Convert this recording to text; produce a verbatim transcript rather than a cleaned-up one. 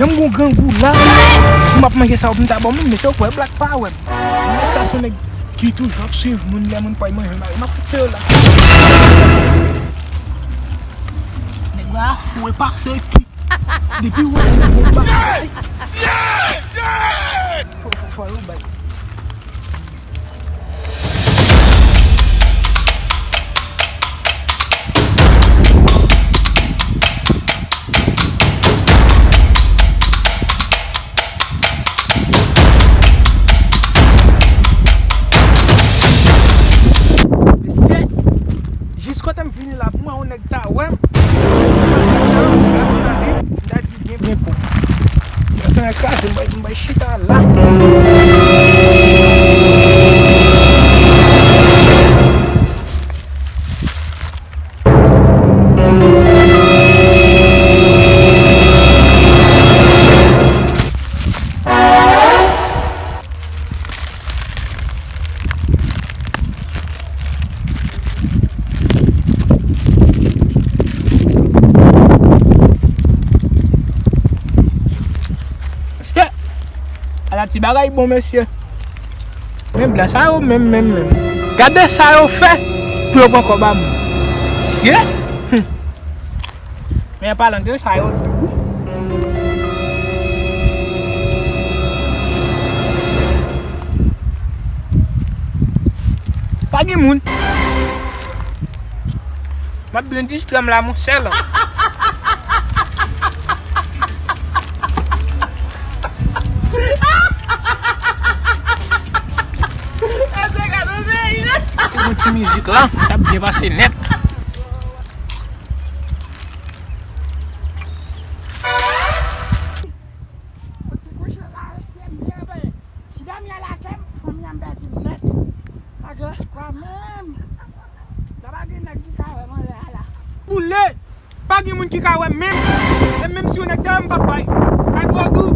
Menm gon grangou la, m ap manje sa w ap ta ban m, men se w kwè blak pa wè m. Nèg sa se yon nèg ki toujou ap swiv moun, lè moun pa manje, m ap fout se yo la. Nèg la fou e pase ki. Depi w wè yon bon bagay. Fò, fò, fò yo bay. Mesye, jis kote m vini la, pou mwen, yon nèg ta wè m. M ta di byen, byen kou. Yo fè kraze, m bay, m bay chita la. Ala ti bagay bon, mesye. Men blan sa yo menm, menm, menm. Gade sa yo fè pou yo pran kòb a moun. Mesye. Hum. Men an palan de sa yo dou. Pa gen moun. M ap byen distrè m la, monchè, la. Te gon ti mizik la, t ap byen pase nèt. Ti kouche la, se mwen, ben, si dòmi a lakè m, fanmi an pèdi m nèt. Pa gen espwa menm. Sa pa gen nèg ki ka wè m anlè a la. Boule! Pa gen moun ki ka wè m menm. E menm si yon nèg ta wè m, m p ap bay. Ay, twò dou.